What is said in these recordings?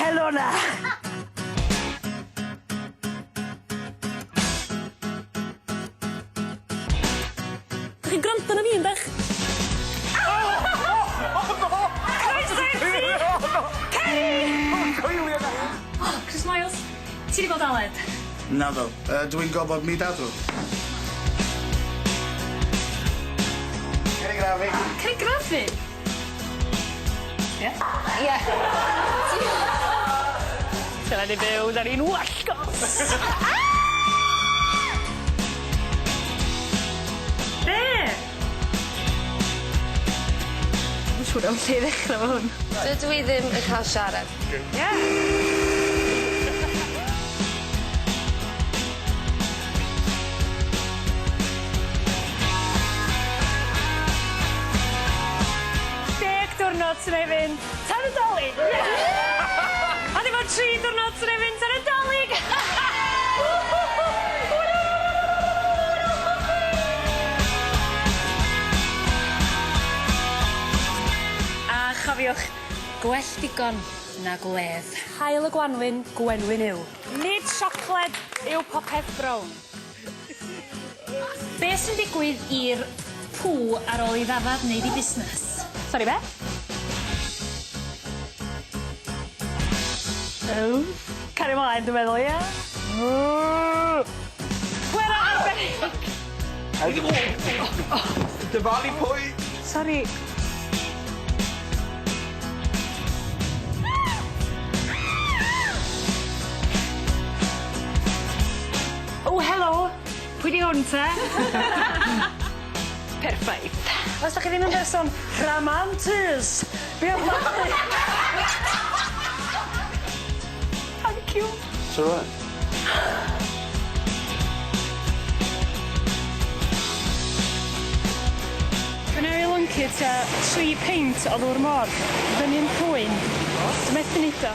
Helo 'na! Dych chi'n gwrando arna fi yndach? Croeso i'r tŷ! Ceri! O, Chris Miles, ti 'di gweld Aled? Naddo. Yy dwi'n gofod mi dadw. Cer i grafu. Cer i grafu? Ie? Ie. Teledu byw, 'dan ni'n wallgos! Be? Dwi'm yn siŵr iawn lle i ddechra efo hwn. Dydw i ddim yn ca'l siarad. Ie! Deg diwrnod sy 'na i fynd tan y 'Dolig! A dim ond tri diwrnod sy 'na i fynd tan y 'Dolig! A chofiwch, gwell digon na gwledd. Haul y gwanwyn, gwenwyn yw. Nid siocled yw popeth brown. Be' sy'n digwydd i'r pŵ ar ôl i ddafad neud 'i busnes? Sori be'? O! Cario mlaen dwi'n meddwl ia? Pwera arbennig! Dyfalu pwy? Sori. O helo! Pwy 'di hwn te? Perffaith. Os 'dach chi ddim yn berson rhamantus, be' am Thank you. Shwmai? Dwi newy lyncu tua tri peint o ddŵr môr fyny'n nhrwyn. Dwi methu neud o.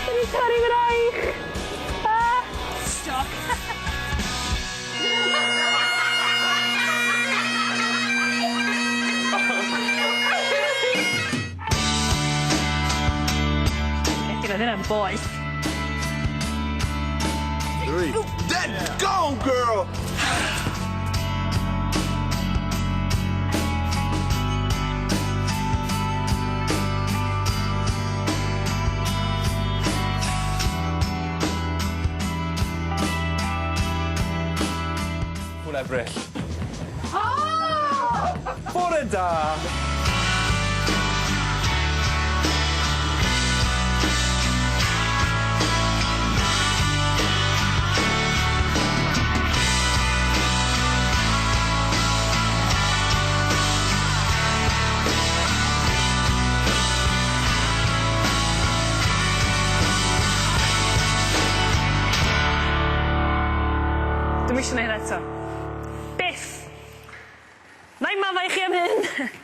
Dwi 'di torri fy nraich! Ah! Jôc. Roedd hynna'n boeth. Three. Let's go girl! Hwn Ebrill. Ah! Bore da! Dwi'm isio neu' hynna eto. Byth! Na'i maddau i chi am hyn!